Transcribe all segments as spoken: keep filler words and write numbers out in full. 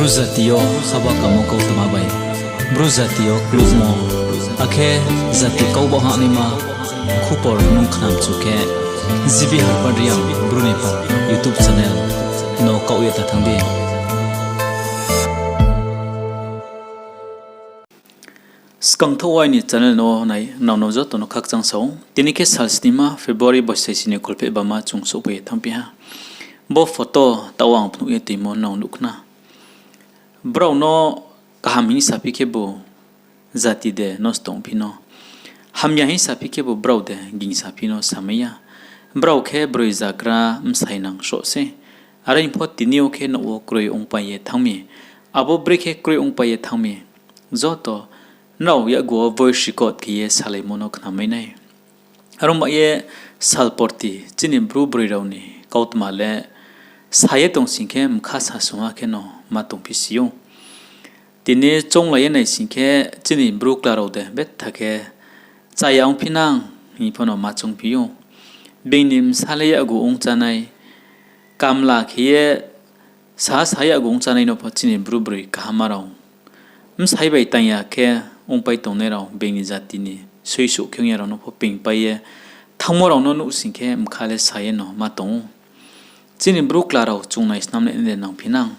Bru jati yo haba kamo kautma bai, Bru jati yo klukmo, akhe jati kau baoh hahnaima khupor nung khnamchu khe, G B Harpad Reang Bru ni pal YouTube channel no kaoh ye ta thanng di. Skangthaoh wo aini channel no nai nrao no joto no khakchang sa ou. Tini khe sal snima February boisaisi ni kholpheh bama chung souhphai ye thanngphi ha. Bo photo taoh wo ang phnuh ye toimo nrao nuh khna. Brao no kaham hing saphi khebu jati de nosto ongphi no, hamya hing saphi khebu brao de gingsa phi no samai ya. Brao khe broi zagra bsai nang sroh sei. Are pho tini yo khe nouh wo kroi ongpai ye thanng mi. Abo brekhe kroi ongpai ye thanng mi. Joto nrao yakgu wo voice record khe ye salaimo no khnamai nai. Are ong ba ye sal porti chini Bru broi rao ni kautma le sa ye tong sing khe mkha sasungha khe no ma tongphi si ou. Tini chounglai ye nai sing khe chini Bru kla rao de betha khe chaya ongphi nang hing pho no ma choungphi ou. Being ni bsa le yakgu ongchánai, kamla khe ye sa sa yakgu ongchánai no pho chini Bru broi kaham rao bsai bai tang ya khe ongpai tongnai rao being ni jati ni suisuh khe ong ya rao no pho peingpai ye thanngmo rao no nuh sing khe mkha le sa ye no ma tong ou. Chini Bru kla rao chung naisnam nai de nangphi nang.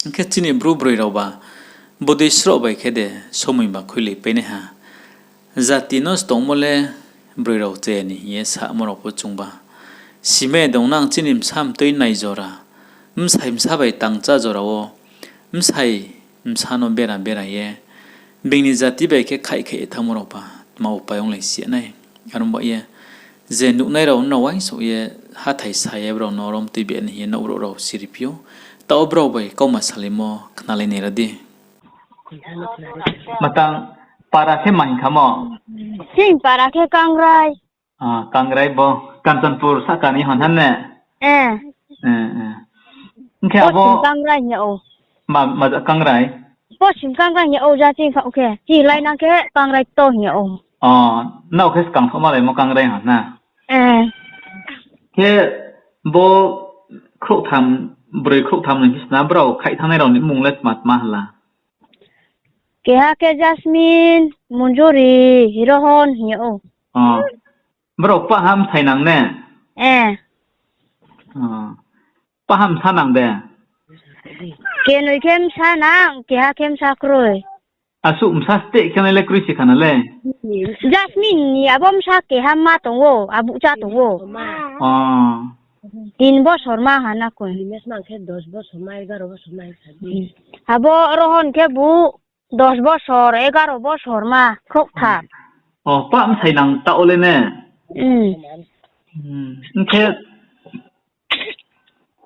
Hing khe chini Bru broi rao ba bodei sroh bai khe de somoi ba khuilaipai nai ha. Jati no stongmo le broi rao chaya ni hing ye samo rao pho chungba. Simai dong nang chini bsa mtui nai jora, bsai bsa bai tangchá jora wo, bsai bsa no bera bera ye, being ni jati bai khe khaih khaih ye thanngmo rao ba tma upai onglai si ya nai. Are ong ba ye, je nuhnai rao nrao uaingsouh ye hathái sa ye brao no rom tuibi ni hing ye nouhbrouh rao siriphi ou. Taoh wo brao bai kauma salaimo khnalai nai ra di. Matang para khe ma hing khamo? Chini para khe Kangrai. Ah, Kangrai bo Kanchanpur sahka ni hon han ne? Eh. Hing khe abo Poschim Kangrai hing ya ou. Ma, ma ja Kangrai? Poschim Kangrai hing ya ou, ja chini khaoh khe. Chini lainang khe Kangrai kto hing ya ou. Oh, nrao khe skang thaohmalaimo Kangrai hon na? Eh. Khe bo khrouhtham, broi khrouhtham ni bisna brao khaih thanngnai rao ni mmung le tma tma hala? Keha khe Jasmine, Munjuri, Rohon hing ya ou. Oh. Brao pah ha bsai nang ne? Eh. Oh. Pah ha bsa nang de? Kenoi khe bsa nang, keha khe bsa kroi. Asuh bsa steh khe nai le kroi si khana le. Jasmine ni abo bsa keha ma tong ou, abuh chá tong ou. Oh. Tin bosor ma ha na koi. Abo Rohon khebu dos bosor, egaro bosor ma, khrouhtham. Oh, pah bsai nang taoh le ne? Hing khe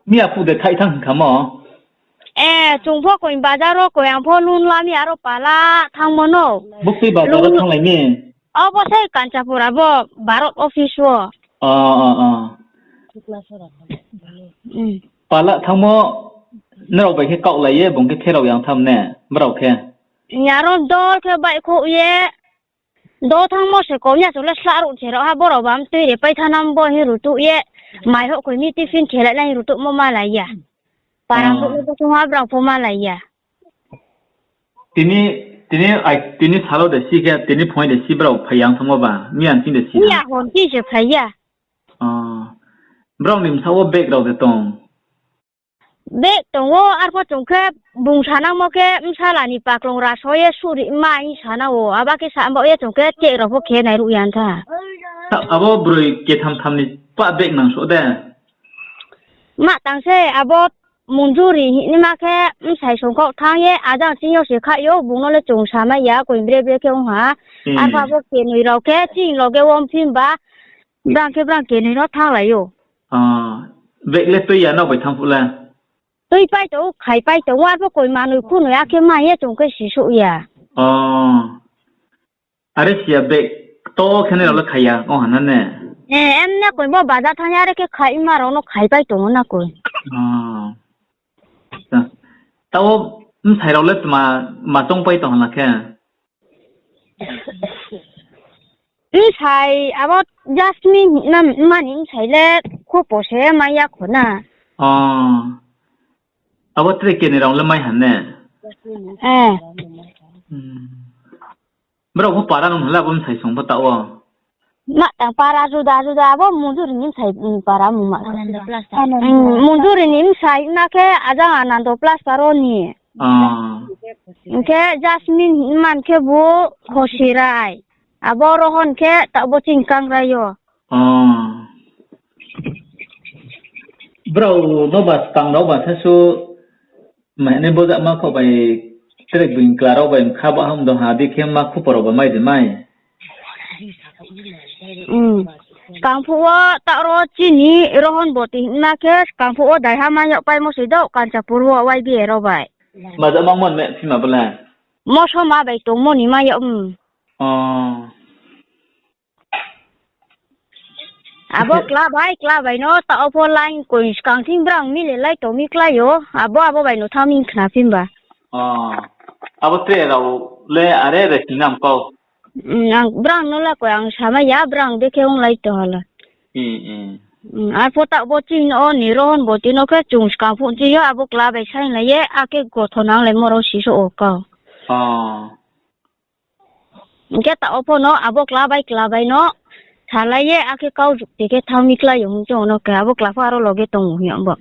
miya phuh de khaih thanng hing khamo? Eh, chung pho koi bazar wo koi, ang pho lun la mi aro pala thanngmo no. Buktui bazar wo thannglai mi? Abo sei Kanchanpur abo Bharat office wo. Pala thanngmo nrao bai khe kaohlai ye bung khe pherao yang tham ne, brao khe? Aro dol khe baihkhouh ye, do thanngmo se kau ya chung le slah ruh se rao ha, brao ba mtui re pai thanng nam bo hing rutuh ye, mai hoh koi mi tiffin khelai nai hing rutuhmo malai ya. Para brouh le bo thung ha brao pho malai ya. Tini, tini, ai, tini salo de si khe, tini phung de si brao phai yang thanngmo ba, miya ching de si ha? Miya hor ching se phai ya. Brao ni bsa wo bag rao de tong? Bag tong ou, arpho chung khe bung sanangmo khe bsala ni paklong raso ye suhri ma hing sanang ou, abo khe sa baoh ye chung khe check rao pho khe nairuh ya tha. Abo broi ketham tham ni pah bag nang souh de? Ma tang se, abo Munjuri hingnaima khe bsai songkhaoh thanng ye ajang ching yo se khaih ou, bung no le chung samai ya, koi bre bre khe ong ha. Arpho abo kenoi rao khe chini loge wo mphim ba, brang khe brang kenoi no thannglai ou. Bag le tui ya nrao bai thanng phuh le? Tuipai tong ou, khaipai tong ou, arpho koi manoi khunoi akhe mai ye chung khe sisouh ya. Are si ya bag kto khe nai rao le khai ya ong ha na ne? Emne koi bo bazar thanng ye are khe khaima rao no khaipai tong ou na koi. Tao bsai rao le tma, ma choungpai tong ha na khe? Bsai abo Jasmine hingma ni bsai le khupo se mai ya kho na. Abo tre keni rao le mai ha ne? Brao pho para nung hala bo bsai song pho taoh wo. Ma tang para juda juda abo Munjuri ni bsai, para mung ma. Munjuri ni bsai na khe ajang Anando Plus paro ni. Hing khe Jasmine man khe bo Khosirai. Abo Rohon khe taoh bo chini Kangrai yo. Brao no ba skang rao ba sasu mai ni bojak ma kho bai tre bini kla rao bai mkha ba ham do ha di khe ma khupo rao ba mai de mai. Skang phuh wo taoh ro chini Rohon Boti hingma khe skang phuh wo daiha ma yag paimo se do Kanchanpur wo Y B A rao bai. Majak ma mon me phima bo le. Mosoma bai tongmo ni ma yag. Abo kla bai, kla bai no taoh pho line koi skang thing brang mile lai tong mi klái yo. Abo, abo bai no thanng mi khna phi ba. Abo tre rao le are re sing nam kau. Brang no la koi ang samai ya, brang de khe onglai tong hala. Arphuh taoh bo chini o ni Rohon Boti no khe chung skang phuh chi yo, abo kla bai sainglai ye, akhe gotho nanglaimo rao siso o kau. Hing khe taoh pho no abo kla bai kla bai no salai ye, akhe kau jukti khe thanng mi klái yo hing chung no khe abo kla pho aro loge tong ou hing bo.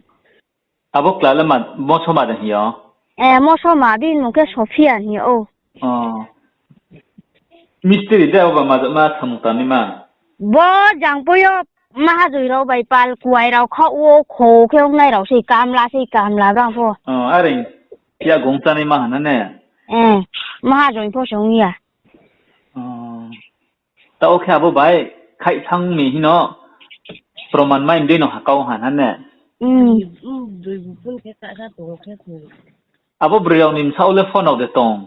Abo kla le ma, mosoma de hing yo? Mosoma, bini mung khe Sophia hing ou. Mistiri de oba majak ma samung tangnaima? Bo jang poi yo mahajoi rao bai pal kuai rao khaoh wo kho khe ongnai rao se kamla se kamla brang pho. Are, ya gong chánaima ha na ne? Mahajoi pho se ong ya. Taoh khe abo bai khaih thanng mi hing no proman mai mdei no ha kau ha na ne? Abo broi rao ni bsaoh le phone rao de tong?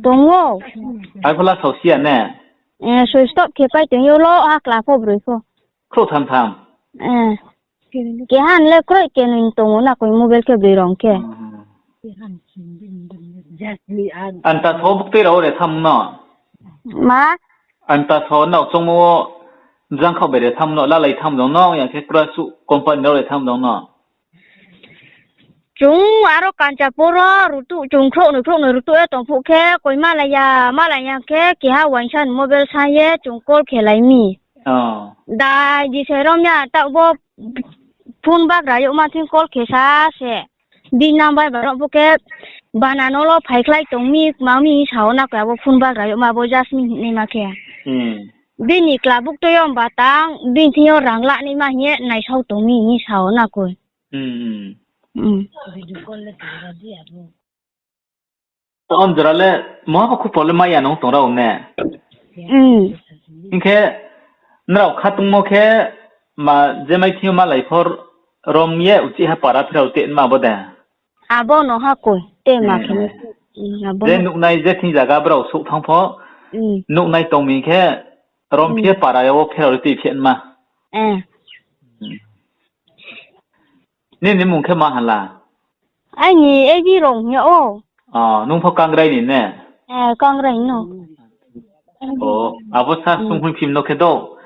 Tong ou. Ai pho la saosi ya ne? Switch off khe pai tong yo lo, ha kla pho broi pho. Khrouh tham tham. Keha le kroi kenoi tong ou na koi mobile khe broi rao khe. Anta tho buktui rao re tham no? Ma? Anta tho nrao choungmo wo jangkhaoh bai re tham no, lalai tham dong no, ya khe kra suh company rao re tham dong no? Chung aro Kanchanpur wo rutuh, chung khrouhnoi khrouhnoi rutuh ye tong phuh khe koi malai ya, malai ya khe keha uaingsa ni mobile sa ye chung call khe lai mi. Dai di se rom ya, taoh bo phone bagra yagma thing call khe sa se. Bini number ba rao pho khe bana no lo phaikhlai tong mi, kma mi hing sa ou na koi abo phone bagra yagma bo Jasmine hingnaima khe. Bini kla buktui yo mba tang, bini thing yo rang lanaima hing ye naisao tong mi hing sa ou na koi. Taoh jora le moha pho khupo le mai ya nung tong rao ne? Hing khe nrao khatungmo khe ma je mai thing yo malai pho rom ye uchih ha para pherao te ma bo de? Abo no ha koi, te ma khe. Je nuhnai je thing zaga brao souh thanng pho, nuhnai tong mi khe rom phi para wo pherao ri tui phi ma. Nini mung khe ma hala? Aini A B Rong hing ou. Nung pho Kangrai ni ne? Kangrai no. Abo sa sung hing phim no khe do?